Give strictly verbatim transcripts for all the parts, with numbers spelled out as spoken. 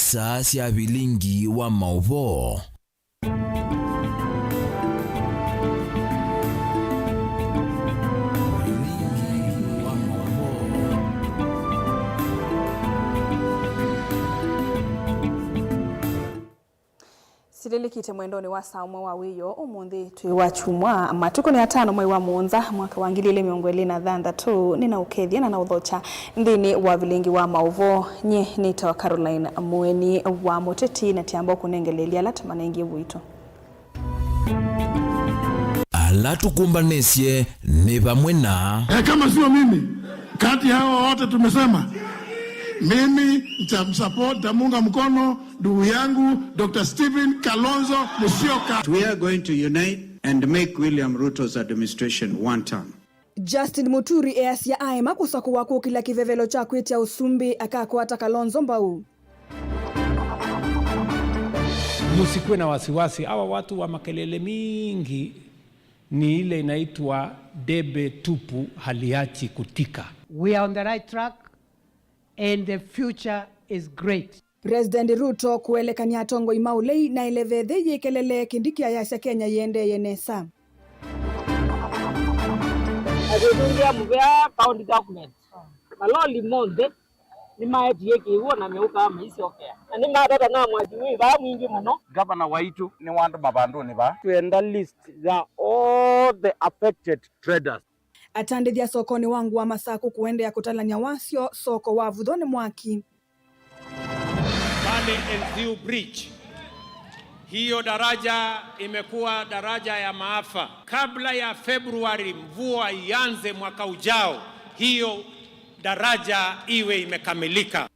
Saa sya vilingi wa maũvoo. Vilingi wa maũvoo. Silĩlĩkĩte mwendonĩ wa saa ũmwe wa wĩoo ũmũnthĩ twĩ wa kyumwa, matukũ nĩ atano mwei wa mũonza mwaka wa ngili ilĩ mĩongo ĩlĩ na thanthatũ. Nĩnaũkethya na naũthokya nthĩnĩ wa vilingi wa maũvoo. Nyie nĩtawa Caroline Mũeni wa Mũteti, na tiamba kũnengeleelya ala tũmanengie vuitũ. Ala tũkũmbanĩsye nĩ vamwe na. Eh, kama sio mimi, kati ya hao wote tumesema, mimi nitamsupport, nitamuunga mkono ndugu yangu Doctor Stephen Kalonzo Musyoka. We are going to unite and make William Ruto's administration one term. Justin Muturi easya aema kũsakũwa kũkĩlya kĩvevelo kya kwĩtya ũsumbĩ akakwata Kalonzo mbau. Msikuwe na wasiwasi, hawa watu wa makelele mingi ni ile inaitwa debe tupu, haliachi kutika. We are on the right track and the future is great. President Ruto kũelekany'a atongoi ma ũlei na ĩleve thĩ yĩkelele kĩndiki ayasya Kenya yĩendeeye nesa. Akĩtũngĩa mũvea county government, maloli monthe nĩmaetie kĩw'ũ na meũkaa maisyokea, na nĩmatata na mwaki wĩ vaa mwingĩ mũno. Gavana waitũ nĩwandũma vandũnĩ vaa. Twĩenda list ya all the affected traders. Atandĩthya sokonĩ wa ngũa Masakũ kũendeea kũtalany'a wasyo soko wavuthwa nĩ mwaki. Pale Enziu Bridge, hiyo daraja imekuwa daraja ya maafa. Kabla ya Februari mvua ianze mwaka ujao, hiyo daraja iwe imekamilika.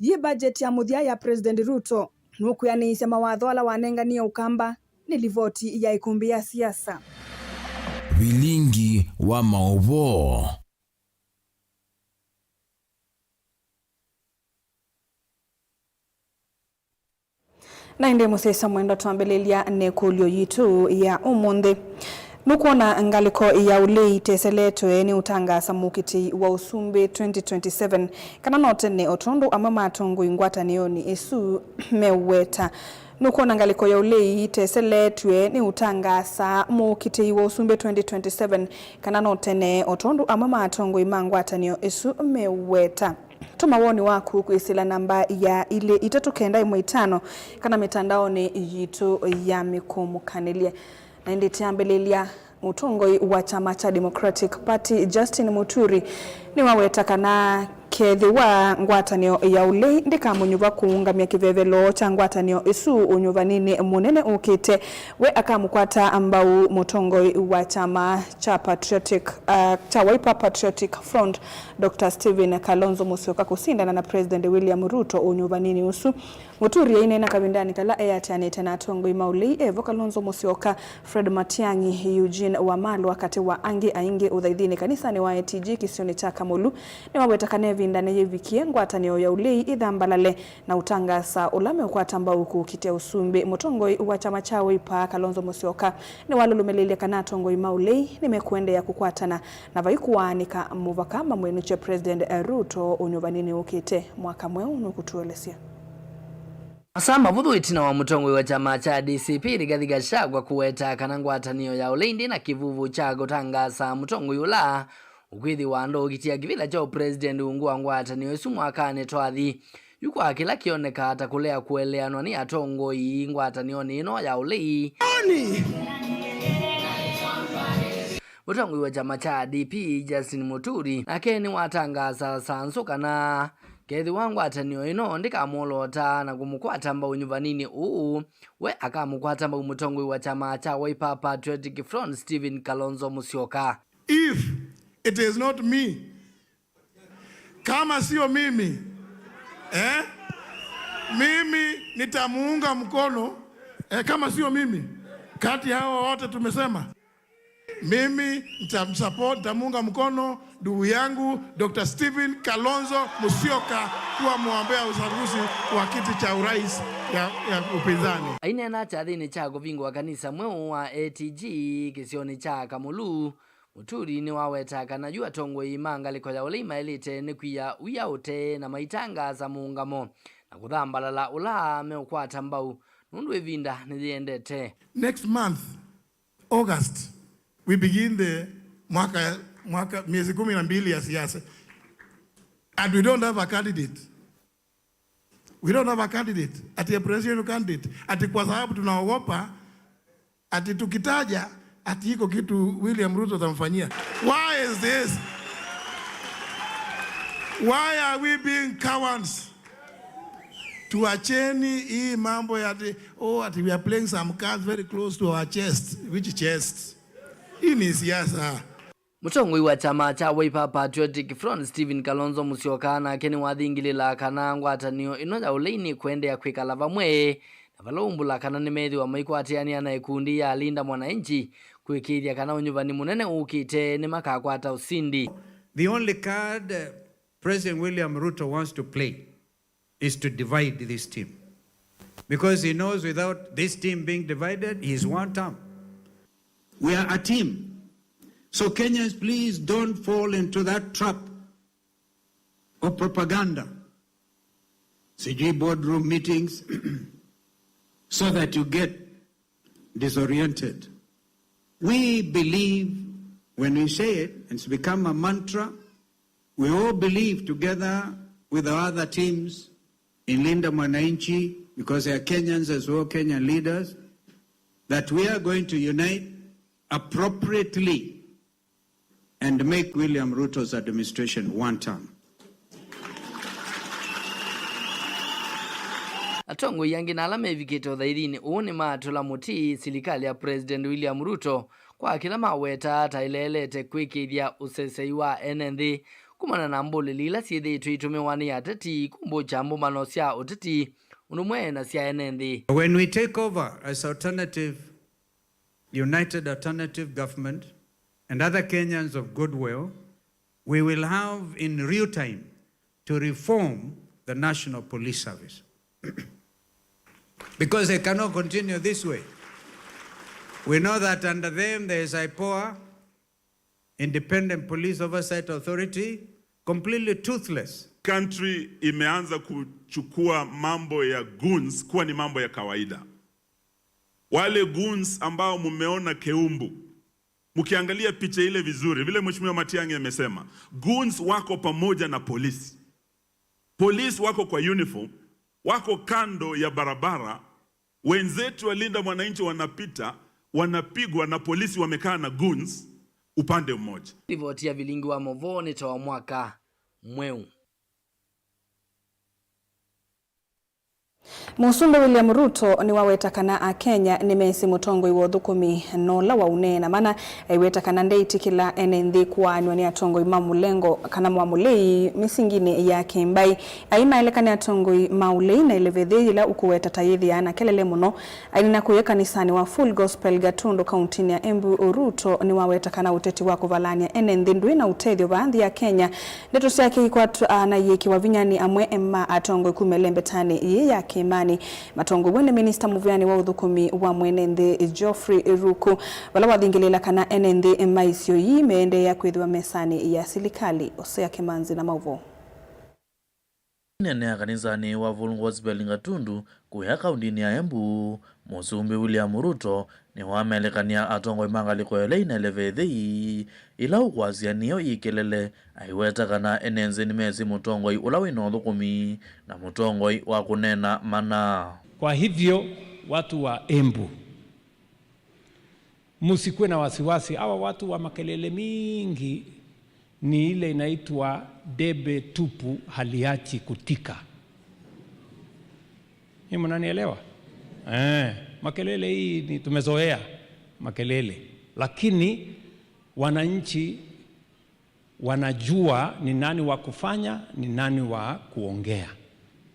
Yĩ budget ya mũthya ya President Ruto nũkwĩanĩisya mawatho ala wanenganie Ũkamba, nĩ livoti ya ĩkũmbĩ ya siasa. Vilingi wa maũvoo. Na ĩndĩ mũsyaĩĩsya mwendwa, twambĩlĩlya na ĩkũlyo yitũ ya ũmũnthĩ. Nũkwona ngalĩko ya ũlei ĩteseletwe nĩ ũtangaasa mũkitĩi wa ũsumbĩ twenty twenty-seven, kana no tene, o tondũ amwe ma atongoi ngwatanĩonĩ ĩsu meũweta? Nũkwona ngalĩko ya ũlei ĩteseletwe nĩ ũtangaasa mũkitĩi wa ũsumbĩ twenty twenty-seven, kana no tene, o tondũ amwe ma atongoi ma ngwatanĩo ĩsu meũweta? Tũma woni waku kwĩsĩla namba ya ilĩ itatũ kenda ĩmwe itano kana mĩtandaonĩ yitũ ya mĩkũmũkanĩlye. Na ĩndĩ twambĩlĩlya, mũtongoi wa kyama kya Democratic Party, Justin Muturi, nĩwaweta kana kethĩwa ngwatanĩo ya ũlei ndĩkamũnyuva kũũngamya kĩvevelo kya ngwatanĩo ĩsu ũnyuvaninĩ mũnene ũkĩte, we akamũkwata mbau mũtongoi wa kyama kya Patriotic, uh, kya Wiper Patriotic Front, Doctor Stephen Kalonzo Musyoka kũsindana na President William Ruto ũnyuvaninĩ ũsu. Muturi aineena kavindanĩ kala eatĩanĩte na atongoi ma ũlei evo Kalonzo Musyoka, Fred Matiang'i, Eugene Wamalwa, katĩ wa angĩ aingĩ ũthaithinĩ kanisanĩ wa A T G kĩsionĩ kya Kamulu, nĩwaweta kana ĩvinda nĩyĩvikie ngwatanĩo ya ũlei ĩthambalale na ũtangaasa ũla meũkwata mbau kũkitĩa ũsumbĩ. Mũtongoi wa kyama kya Wiper, Kalonzo Musyoka, nĩwalũlũmĩlĩilye kana atongoi ma ũlei nĩmekũendeea kũkwatana na vai kũaanĩka mũvaka mamwĩnũkye President Ruto ũnyuvaninĩ ũkĩte. Mwaka mweũ nũkũtũelesya. Masaa mavũthũ ĩtina wa mũtongoi wa kyama kya D C P, Rigathi Gachagua, kũweta kana ngwatanĩo ya ũlei ndĩ na kĩvuvu kya kũtangaasa mũtongoi ũla ũkwĩthĩwa ndookitĩa kĩvĩla kya ũpresident ungu wa ngwatanĩo ĩsu mwakanĩ twathi, yu kwa kĩla kĩonekaa ta kũlea kũeleanwa nĩ atongoi ngwatanĩonĩ ĩno ya ũlei. Mũtongoi wa kyama kya D P, Justin Muturi, nake nĩwatangaasa sanzũ kana kethĩwa ngwatanĩo ĩno ndĩkamwolota na kũmũkwata mbau nyuvaninĩ ũũ, we akamũkwata mbau mũtongoi wa kyama kya Wiper Patriotic Front, Stephen Kalonzo Musyoka. If it is not me, kama sio mimi, eh? Mimi nitamuunga mkono, eh, kama sio mimi, kati ya hao wote tumesema, mimi nitamsupport, nitamuunga mkono ndugu yangu Doctor Stephen Kalonzo Musyoka kuwa mgombea uchaguzi wa kiti cha urais ya, ya upinzani. Aineena kyathĩnĩ kya kũvingũa kanisa mweũ wa A T G kĩsionĩ kya Kamulu, Muturi nĩwaweta kana yu atongoi ma ngalĩko ya ũlei maĩlĩte nĩ kwia wia ũtee na maitangaasa mũũngamo, na kũthambalala ũla meũkwata mbau, nũndũ ĩvinda nĩyĩendete. Next month, August, we begin the mwaka, mwaka, miezi kumi na mbili ya siasa. And we don't have a candidate. We don't have a candidate. Ati a presidential candidate. Ati kwa sababu tunaogopa, ati tukitaja, ati iko kitu William Ruto atamfanyia. Why is this? Why are we being cowards? Tuacheni hii mambo ya ati, oh, ati we are playing some cards very close to our chest. Which chest? Hii ni siasa. Mũtongoi wa kyama kya Wiper Patriotic Front, Stephen Kalonzo Musyoka, nake nĩwathingĩlĩla kana ngwatanĩo ĩno ya ũlei nĩkũendeea kwĩkala vamwe, na vala ũmbũla kana nĩmeethĩwa maikwatĩanĩa na ĩkundi ya Linda Mwananchi kũĩkĩĩthya kana ũnyuvani mũnene ũkĩte nĩmakakwata ũsindi. The only card, uh, President William Ruto wants to play is to divide this team. Because he knows without this team being divided, he is one term. We are a team. So Kenyans, please don't fall into that trap of propaganda. Sijui boardroom meetings, so that you get disoriented. We believe, when we say it, and it's become a mantra, we all believe together with our other teams in Linda Mwananchi, because they are Kenyans as well, Kenyan leaders, that we are going to unite appropriately and make William Ruto's administration one term. Atongoi angĩ na ala mevikĩte ũthaithinĩ ũũ nĩmatũla mũtĩ silikalĩ ya President William Ruto kwa kĩla mawetaa ta ĩleelete kwĩkĩĩthya ũsesei wa ene nthĩ kumana na mbũlĩli ila syĩthĩĩtwe itũmĩwa nĩ ateti kumbũkya mbũmbano sya ũteti ũndũ ũmwe na sya ene nthĩ. When we take over as alternative United Alternative Government and other Kenyans of goodwill, we will have in real time to reform the National Police Service. Because they cannot continue this way. We know that under them there is IPOA, Independent Police Oversight Authority, completely toothless. Country imeanza kuchukua mambo ya goons kuwa ni mambo ya kawaida. Wale goons ambao mumeona Keumbu, mkiangalia picha ile vizuri, vile Mheshimiwa Matiang'i amesema, goons wako pamoja na polisi. Polisi wako kwa uniform, wako kando ya barabara, wenzetu walinda mwananchi wanapita, wanapigwa na polisi wamekaa na goons upande mmoja. Livoti ya vilingi wa movoo nĩ ta wa mwaka mweũ. Mũsumbĩ William Ruto nĩwaweta kana Akenya nĩmesĩ mũtongoi wa ũthũkũmi na ũla waũneena mana. Aiweta kana ndeĩtĩkĩla ene nthĩ kũaanw'a nĩ atongoi ma mũlengo kana wa mũlei mĩsinginĩ ya kĩmbaĩ. Aimaeleka nĩ atongoi ma ũlei na ĩleve yĩla ũkũweta ta yĩthĩaa na kelele mũno. Ainena kũya kanisanĩ wa Full Gospel Gatundu, kauntinĩ ya Embu, Ruto nĩwaweta kana ũteti wa kũvalany'a ene nthĩ ndwĩ na ũtethyo vaa nthĩ ya Kenya. Ndeto syake ikwatwa na iyĩkĩwa vinya nĩ amwe ma atongoi kuma ĩlembetanĩ yĩĩ ya kĩĩmanĩ. Matongoew'e nĩ minista mũvĩanĩ wa ũthũkũmi wa mwene nthĩ Geoffrey Ruku, vala wathingĩlĩĩla kana ene nthĩ ma isio ii meendeea kwĩthĩwa mesanĩ ya silikalĩ. Osea Kĩmanzi na maũvoo. Aineenea kanisanĩ wa Full Gospel Gatundu kũya kauntinĩ ya Embu, Mũsumbĩ William Ruto nĩwamelekany'a atongoi ma ngalĩko ya ũlei na ĩleve yĩthei ĩla ũkwasya nĩyo yĩ kelele, aiweta kana ene nthĩ nĩmesĩ mũtongoi ũla wĩ na ũthũkũmi na mũtongoi wa kũneena mana. Kwa hivyo, watu wa Embu, msikuwe na wasiwasi, hawa watu wa makelele mingi ni ile inaitwa debe tupu haliachi kutika. Hii mnanielewa? Eh, makelele hii ni tumezoea makelele. Lakini wananchi wanajua ni nani wa kũfanya, ni nani wa kũongea.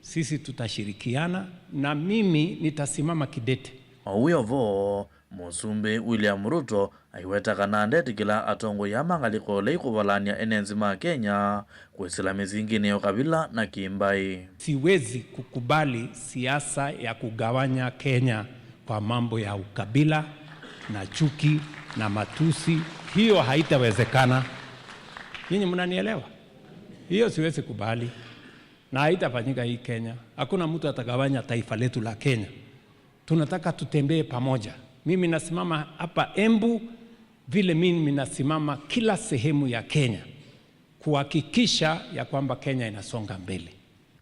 Sisi tutashirikiana na mimi nitasimama kidete. O wĩ o vo, Mũsumbĩ William Ruto aiweta kana ndetĩkĩla atongoi aa ma ngalĩko ya ũlei kũvalany'a ene nthĩ ma Kenya kwĩsĩla mĩsinginĩ ya ũkavila na kĩmbaĩ. Siwezi kukubali siasa ya kugawanya Kenya kwa mambo ya ukabila na chuki na matusi. Hiyo haitawezekana. Nyinyi mnanielewa? Hiyo siwezi kubali. Na haitafanyika hii Kenya. Hakuna mtu atagawanya taifa letu la Kenya. Tunataka tutembee pamoja. Mimi nasimama hapa Embu vile mimi nasimama kila sehemu ya Kenya kuhakikisha ya kwamba Kenya inasonga mbele.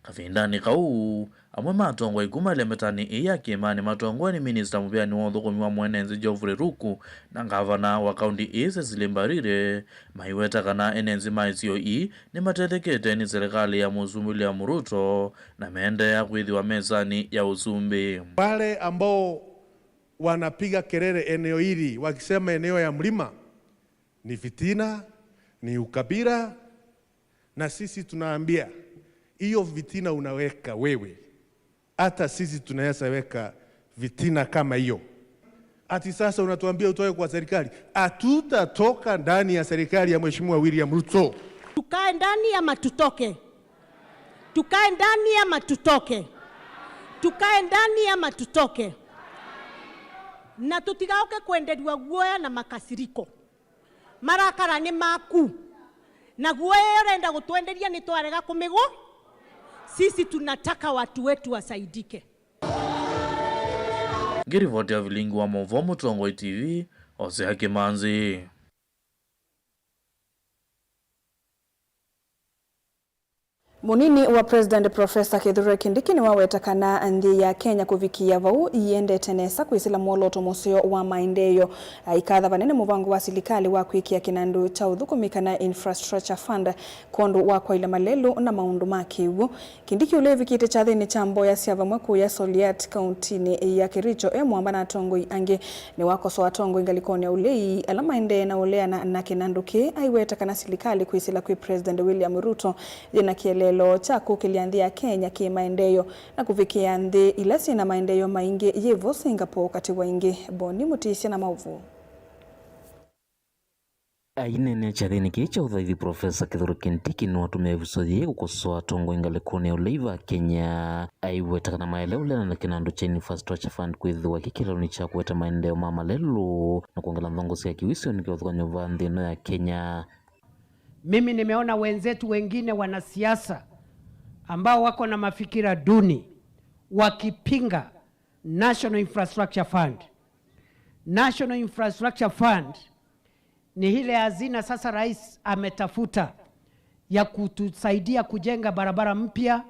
Kavindanĩ kau, amwe ma atongoi kuma ĩlemetanĩ ĩĩ ya kĩĩma nĩmatongoew'e nĩ minista mũvĩanĩ wa ũthũkũmi wa mwene nthĩ Geoffrey Ruku na ngavana wa kaunti ĩĩ Cecily Mbarire, maiweta kana ene nthĩ ma isio ii nĩmatethekete nĩ serikali ya Mũsumbĩ William Ruto na meendeea kwĩthĩwa mesanĩ ya ũsumbĩ. Wale ambao wanapiga kelele eneo hili wakisema eneo ya mlima ni fitina, ni ukabila, na sisi tunaambia, hiyo fitina unaweka wewe, hata sisi tunaweza weka fitina kama hiyo. Ati sasa unatuambia utoke kwa serikali? Hatutatoka ndani ya serikali ya Mheshimiwa William Ruto. Tukae ndani ama tutoke? Tukae ndani ama tutoke? Tukae ndani ama tutoke? Na tũtigaũke kwenderwa guoya na makasiriko. Marakara nĩ maku. Na guoya ĩyo ũrenda gũtwenderia nĩtwarega kũmĩgũ. Sisi tunataka watu wetu wasaidike. Ngĩrivoti ya vilingi wa maũvoo Mũtongoi T V, Hosea Kĩmanzi. Mũnini wa President Professor Kithure Kindiki nĩwaweta kana nthĩ ya Kenya kũvikĩa vau ĩendete nesa kwĩsĩla mwolooto mũseo wa maendeeo. Aikatha vanene mũvango wa silikalĩ wa kwĩkĩa kĩnandũ kya ũthũkũmi kana Infrastructure Fund kwondũ wa kwaĩla malelũ na maũndũ ma kĩw'ũ. Kindiki ũla ũvikĩte kyathĩnĩ kya mboya sya vamwe kũya Soliat kauntinĩ ya Kericho e mwamba na atongoi angĩ nĩwakosoa atongoi ngalĩkonĩ ya ũlei ala maendee na ũleana na kĩnandũ kĩĩ, aiweta kana silikalĩ kwĩsĩla kwĩ President William Ruto yĩna kĩeleelo kya kũkĩlya nthĩ ya Kenya kĩ maendeeo na kũvikĩa nthĩ ila syĩna maendeeo maingĩ yĩvo Singapore katĩ wa ingĩ. Boni Mũtĩsya na maũvoo. Aineenea kyathĩnĩ kĩĩ kya ũthaithi, Professor Kithure Kindiki nĩwatũmĩa ĩvuso yĩĩ kũkosoa atongoi ngalĩkonĩ ya ũlei va Kenya, aiweta kana maĩle ũleana na kĩnandũ kya Infrastructure Fund kwĩthĩwa kĩ kĩeleelonĩ kya kũete maendeeo ma malelũ na kwongela nthongo sya kĩwĩsĩonĩ kĩvathũkany'o va nthĩ ĩno ya Kenya. Mimi nimeona wenzetu wengine wanasiasa ambao wako na mafikira duni wakipinga National Infrastructure Fund. National Infrastructure Fund ni ile hazina sasa rais ametafuta ya kutusaidia kujenga barabara mpya,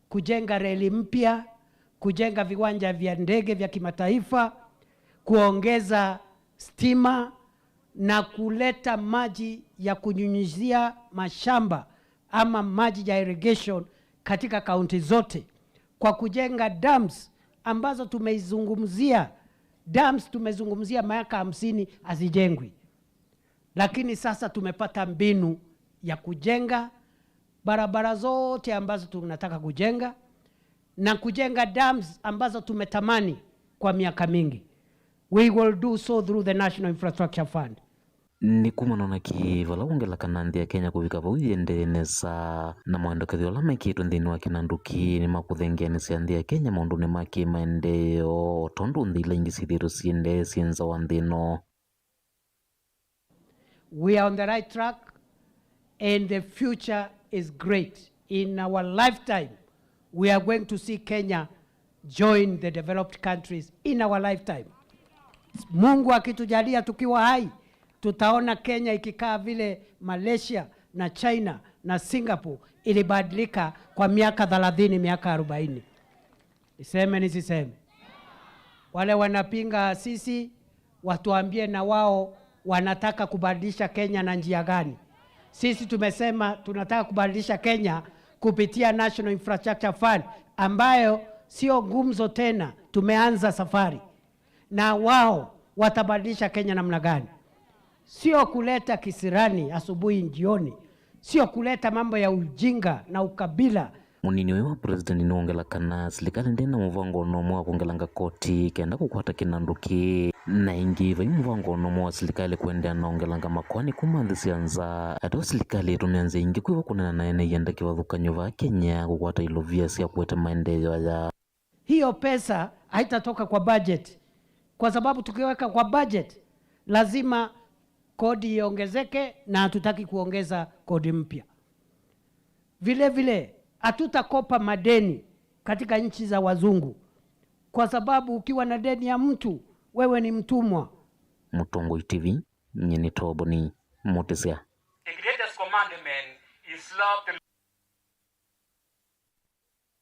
kujenga reli mpya, kujenga viwanja vya ndege vya kimataifa, kuongeza stima na kuleta maji ya kunyunyizia mashamba ama maji ya irrigation katika kaunti zote kwa kujenga dams ambazo tumeizungumzia. Dams tumezungumzia miaka hamsini hazijengwi, lakini sasa tumepata mbinu ya kujenga barabara zote ambazo tunataka kujenga na kujenga dams ambazo tumetamani kwa miaka mingi. We will do so through the National Infrastructure Fund. Nĩ kumana na kĩ vala wongela kana nthĩ ya Kenya kũvika vau yĩendee nesa na maendekethyo ala mekĩĩtwe nthĩnĩ wa kĩnandũ kĩĩ nĩmakũthengeanĩsya nthĩ ya Kenya maũndũnĩ ma kĩmaendeeo, o tondũ nthĩ ila ingĩ syĩthĩĩtwe syĩendee syĩ nza wa nthĩ ĩno? We are on the right track and the future is great. In our lifetime, we are going to see Kenya join the developed countries in our lifetime. Mungu akitujalia tukiwa hai, tutaona Kenya ikikaa vile Malaysia na China na Singapore ilibadilika kwa miaka thelathini, miaka arobaini. Niseme nisiseme? Wale wanapinga sisi, watuambie na wao wanataka kubadilisha Kenya na njia gani. Sisi tumesema tunataka kubadilisha Kenya kupitia National Infrastructure Fund, ambayo sio gumzo tena, tumeanza safari. Na wao watabadilisha Kenya namna gani? Sio kuleta kisirani asubuhi jioni, sio kuleta mambo ya ujinga na ukabila. Mũnini ũyũ wa president nĩwongela kana silikalĩ ndĩna mũvango ona ũmwe wa kwongelanga koti kenda kũkwata kĩnandũ kĩĩ. Na ĩngĩ, vai mũvango ona ũmwe wa silikalĩ kũendeea na ongelanga makoani kuma nthĩ sya nza. Ateo silikalĩ ĩtũmĩa nzĩa ingĩ kwĩva kũneena na ene ianda kĩvathũkany'o va Kenya kũkwata ilovia sya kũete maendeeo aya. Hiyo pesa haitatoka kwa budget, kwa sababu tukiweka kwa budget, lazima kodi iongezeke, na hatutaki kuongeza kodi mpya. Vile vile, Hatutakopa madeni katika nchi za wazungu, kwa sababu ukiwa na deni ya mtu, wewe ni mtumwa. Mũtongoi T V, nyie nĩ Toboni Mũtĩsya. The greatest commandment is love the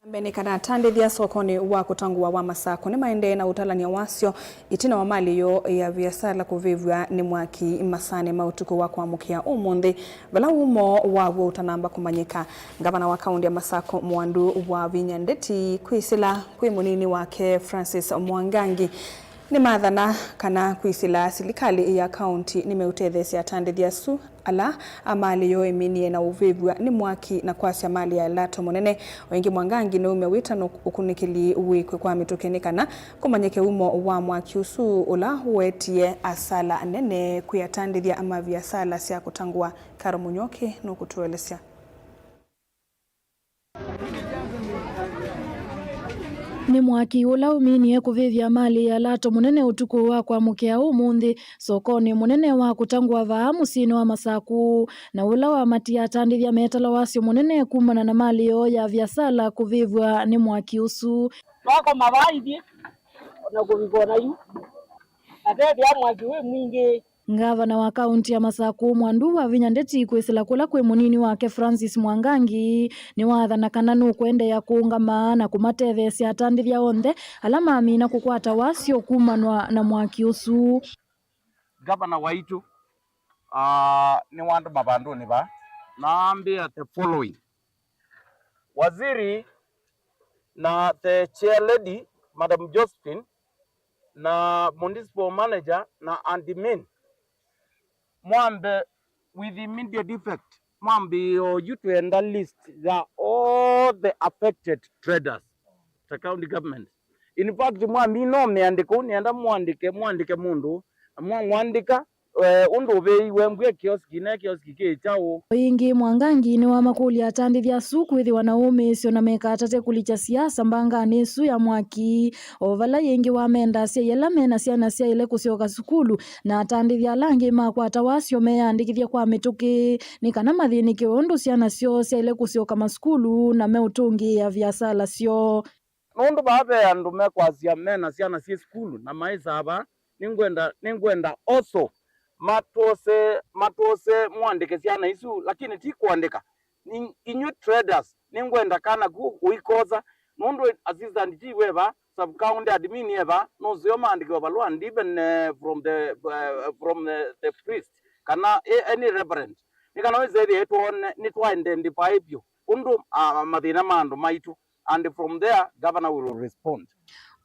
Mbee nĩ kana atandĩthya sokonĩ wa kũtangũwa wa Masakũ nĩmaendee na ũtalany'a wasyo ĩtina wa malĩ yoo ya viasala kũvĩvw'a nĩ mwaki masaanĩ ma ũtukũ wa kwamũkĩa ũmũnthĩ, vala wumo waw'o ũtanamba kũmanyĩka. Ngavana wa kaũntĩ ya Masakũ Mwandu Wavinya Ndeti kwĩsĩla kwĩ mũnini wake Francis Mwangangi nĩmathana kana kwĩsĩla silikalĩ ya kaũntĩ nĩmeũtetheesya atandĩthya asu ala a malĩ yoo ĩminie na ũvĩvw'a nĩ mwaki na kwasya malĩ ya Lato Mũnene. O ĩngĩ, Mwangangi nĩwaumya wĩtano ũkunĩkĩli wĩkwe kwa mĩtũkĩ nĩ kana kũmanyĩke wumo wa mwaki ũsu ũla ũwetie asala nene kwĩ atandĩthya ma viasala sya kũtangũwa. Karo Mũnyoki nũkũtũelesya. Nĩ mwaki ũla ũminie kũvĩvya malĩ ya Lato Mũnene ũtukũ wa kwamũkĩa ũmũnthĩ sokonĩ mũnene wa kũtangũwa vaa mũsyĩnĩ wa Masakũ, na ũla wamatie atandĩthya metala wasyo mũnene kumana na malĩ yoo ya viasala kũvĩvw'a nĩ mwaki ũsu. Twakoma vaa ithyĩ, o na kũvika o na yu, na vethĩa mwaki wĩ mwingĩ. Ngavana wa kaũntĩ ya Masakũ Mwandu Wavinya Ndeti kwĩsĩla kũla kwĩ mũnini wake Francis Mwangangi nĩwathana kana nũkũendeea kũũngama na kũmatetheesya atandĩthya onthe ala mamina kũkwata wasyo kumanwa na mwaki ũsu. Ngavana waitũ, ah, nĩwandũma vandũnĩ vaa, na ambĩa the following. Waziri na the chair lady, Madam Josephine, na municipal manager na admin, mwambe with immediate effect, mwambie oyu twenda list ya all the affected traders ta county government. In fact, mwamina o mĩandĩko, nĩenda mwandĩke, mwandĩke mũndũ, na mwamwandĩka, eh, ũndũ ũvĩiwe mbw'e kioski, ne kioski kĩ kyaũ. O ĩngĩ, Mwangangi nĩwamakũlya atandĩthya asu kwĩthĩwa na ũmĩĩsyo na mekatate kũlikya siasa mbanganĩ ĩsu ya mwaki, o vala ĩngĩ wamenda asyai ala mena syana syaĩle kũsyoka sukulu na atandĩthya ala angĩ makwata wasyo meyandĩkĩthye kwa mĩtũkĩ nĩ kana mathĩnĩkĩwe ũndũ syana syoo syaĩle kũsyoka masukulu na meũtũngĩĩa viasala syoo. Nũndũ vaa ve andũ mekwasya mena syana syĩ sukulu na maĩsaa vaa, nĩngwenda, nĩngwenda also matwose, matwose mwandĩke syana isu, lakini ti kũandĩka. Ni-, inyw'ĩ traders, nĩngwenda kana ku ũikosa, nũndũ assistant chief e vaa, sub county admin e vaa, nũseo maandĩkĩwe valũa, and even, eh, from the, eh, from the, the priest, kana a-, any reverend. Nĩ kana wĩsethĩe twone, nĩtwa identify vyũ ũndũ, ah, mathĩna ma andũ maitũ. And from there, governor will respond.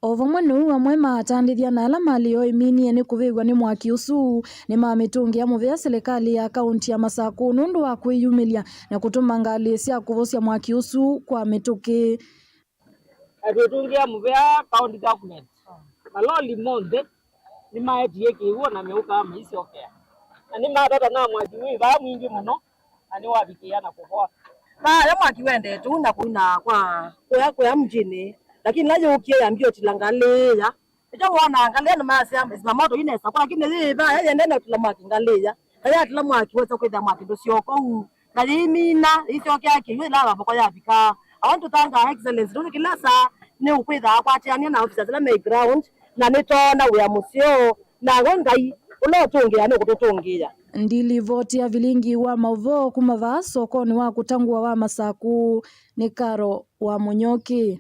O vamwe nũu, amwe ma atandĩthya na ala malĩ yoo ĩminie nĩ kũvĩvw'a nĩ mwaki ũsu nĩmamĩtũngĩa mũvea silikalĩ ya kaũntĩ ya Masakũ nũndũ wa kwĩyumĩlya na kũtũma ngalĩ sya kũvosya mwaki ũsu kwa mĩtũkĩ. Na twĩtũngĩa mũvea county government. Maloli monthe nĩmaetie kĩw'ũ na meũka maisyokea. Na nĩmatata na mwaki wĩ vaa mwingĩ mũno, na nĩwavikĩĩa na kũvoa. Vaya mwaki wendee tũu na kũina kwa kũya, kũya mjini, lakini la yũkie yambie ũtila ngalĩ ĩya. Ĩkyo wonaa ngalĩ ĩya nĩmasya zimamoto inesa kwa, lakini yĩ vaya yendee na ũtila mwaki ngalĩ ĩya. Na yatila mwaki wesa kwĩthĩa mwaki ndũsyoka ũu. Na yĩimina, yĩisyokea kĩw'ũ yĩla mavoko yavika. I want to thank Her Excellency, nũndũ kĩla saa nĩ ũkwĩthaa akwatĩanĩa na officers ala me ground, na nĩtoona wĩa mũseo, na we Ngai ũla ũtũngĩaa nũkũtũtũngĩĩa. Ndilivoti ya vilingi wa maũvoo kuma vaa sokonĩ wa kũtangũa wa Masakũ nĩ Karo wa Mũnyoki.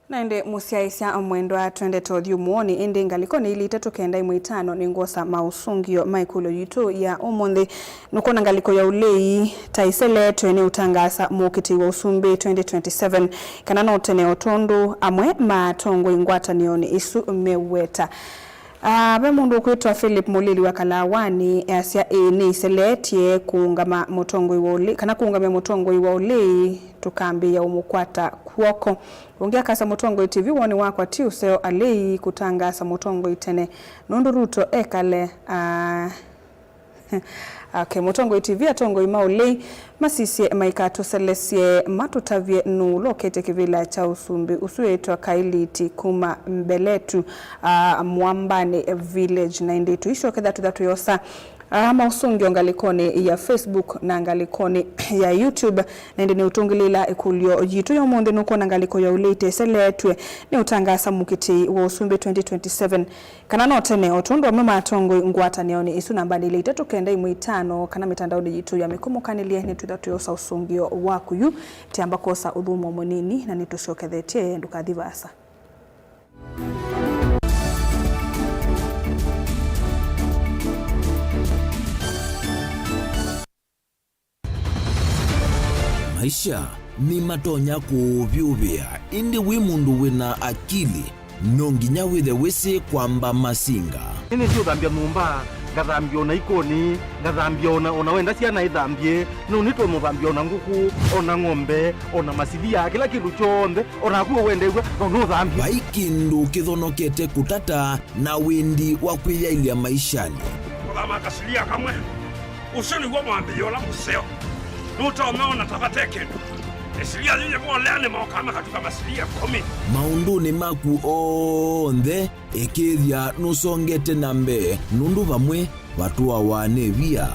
Na ĩndĩ mũsyaĩĩsya mwendwa, twendete ũthyũmũonĩ, ĩndĩ ngalĩkonĩ ili itatũ kenda ĩmwe itano nĩngwosa maũsũngĩo ma ĩkũlyo yitũ ya ũmũnthĩ. Nũkwona ngalĩko ya ũlei ta ĩseletwe nĩ ũtangaasa mũkitĩi wa ũsumbĩ twenty twenty-seven, kana no tene o tondũ amwe ma atongoi ngwatanĩonĩ ĩsu meweta. Ah, ve mũndũ ũkwĩtwa Philip Mũlili wa Kalawanĩ easya, ĩĩ, nĩiseletye kũũngama mũtongoi wa ũlĩ-, kana kũũngamya mũtongoi wa ũlĩi, tũkambĩĩa ũmũkwata kw'oko. Ũngĩ akasya, mũtongoi T V woni wakwa ti ũseo, alĩi kũtangaasa mũtongoi tene nũndũ Ruto ekale, ah, Ake Mũtongoi T V, atongoi ma ũlei masisye maikatũselesye matũtavye nũũ ũla ũketye kĩvĩla kya ũsumbĩ ũsu wĩtwa Kailiti kuma Mbeletu, ah, Mwambani Village, na ĩndĩ tũisyokethya tũtha tũyosa, ah, maũsũngĩo ngalĩkonĩ ya Facebook na ngalĩkonĩ ya YouTube, na ĩndĩ nĩũtũngĩlĩĩla ĩkũlyo yitũ ya ũmũnthĩ. Nũkwona ngalĩko ya ũlei ĩteseleetw'e nĩ ũtangaasa mũkitĩi wa ũsumbĩ twenty twenty-seven, kana no tene, o tondũ amwe ma atongoi ngwatanĩonĩ ĩsu, nambanĩ ila itatũ kenda ĩmwe itano, kana mĩtandaonĩ yitũ ya mĩkomokanĩlye, nĩtwĩtha tũyosa ũsũngĩo waku yu. Tĩamba kwosa ũthũmũo mũnini na nĩtũsyokethetye, ndũkathi vaasa. Maisha nĩmatonya kũũvyũvĩa, ĩndĩ wĩ mũndũ wĩ na akili, no nginya wĩthe wĩsĩ kwamba masinga. Nĩnĩsĩ ũthambya nyũmba, ngathambya o na ikonĩ, ngathambya o na, o na wenda syana ithambye, no nĩtonya ũthambya o na ngũkũ, o na ng'ombe, o na masilia, kĩla kĩndũ kyonthe, o naku ũwendew'a, no nũthambye. Vai kĩndũ kĩthonokete kũtata na wendi wa kwĩyaĩlya maishanĩ. Kũthama kasilia kamwe. Ũsu nĩw'o mwambĩĩo ũla mũseo. Nũtonya ona ta vate kĩndũ. Ĩsilia yu yĩvolea nĩmokaa makatuka masilia ĩkũmi. Maũndũnĩ maku onthe, ĩkĩĩthya nũsongete na mbee, nũndũ vamwe vatũawa nĩ via.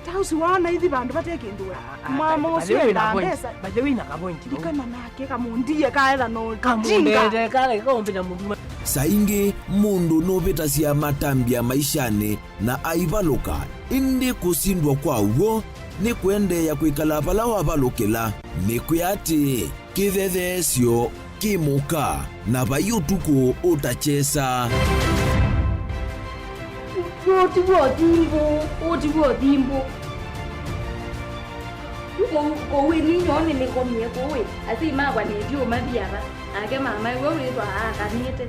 Ta ũsu waona ithi vandũ vate kĩndũ we. Mama ũsu enda mbesa. By the way, na ka point. Ndikana nake kamũndie kaetha no. Kamũndete kale kaũmbĩnya mũndũ. Saa ingĩ mũndũ nũvĩtasya matambya maishanĩ na aivalũka, ĩndĩ kũsindwa kwa w'o nĩ kũendeea kwĩkala vala wavalũkĩla. Nĩkwĩa atĩ kĩthetheesyo kĩ mũka, na vai ũtukũ ũtakyesa. Ũũ ti w'o thimbũ, ũũ ti w'o thimbũ. Kũu, kũu ĩni nyoo nĩnĩkomie kũu ĩ, asyai makwa nĩndiũmathia va, nake mama ĩwe wĩthwa aakanĩte.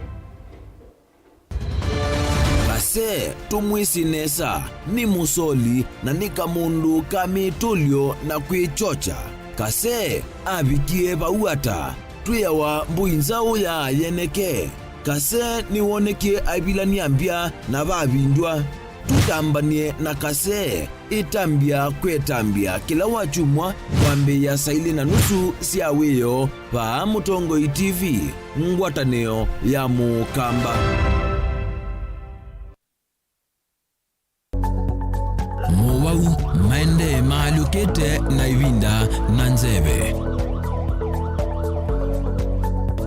Kase, tũmwĩsĩ nesa, nĩ mũsoli na nĩ kamũndũ ka mĩtũlyo na kwĩkyokya. Kase avikie vau ata? Twĩawa mbũi nzaũ ya yeneke. Kase nĩwonekie aivilany'a mbya na vavindw'a. Tũtambany'e na Kase. Ĩtambya kwĩ ĩtambya kĩla wakyumwa kwambĩĩa saa ilĩ na nusu sya wĩoo vaa Mũtongoi T V, ngwatanĩo ya Mũkamba. Mowau maendee maalyũkĩte na ĩvinda na nzeve.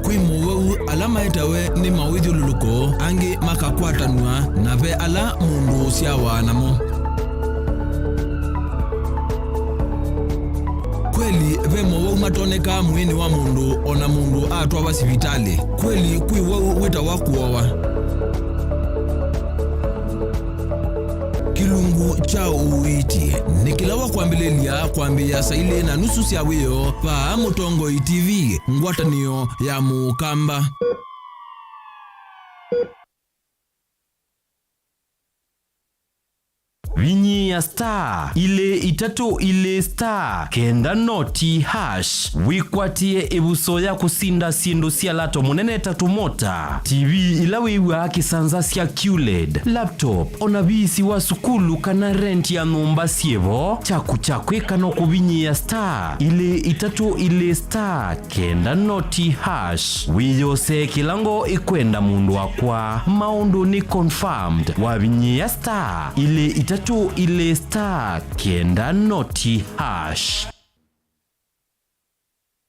Kwĩ mowau ala maetawe nĩ mawĩthyũlũlũko, angĩ makakwatanw'a, na ve ala mũndũ ũsyawa namo. Kweli, ve mowau matonekaa mwĩĩnĩ wa mũndũ o na mũndũ atwawa sivitalĩ. Kweli, kwĩ wau wĩtawa kũowa. Kĩlungu kya ũiiti nĩ kĩla wakwambĩlĩlya kwambĩĩa saa ilĩ na nusu sya wĩoo vaa Mũtongoi T V, ngwatanĩo ya Mũkamba. Vinyĩĩa star ilĩ itatũ ilĩ star kenda noti hash wĩkwatĩe ĩvuso ya kũsinda syĩndũ sya lato mũnene ta tũmota, T V ila wĩw'aa kĩsanza sya QLED, laptop, o na viisi wa sukulu kana rent ya nyũmba syĩ vo. Kyaku kya kwĩka no kũvinyĩĩa star ilĩ itatũ ilĩ star kenda noti hash. Wĩyosee kĩla ngoo ĩkwenda mũndũ wakwa. Maũndũ nĩ confirmed. Wavinyĩĩa star ilĩ itatũ ilĩ star kenda noti hash.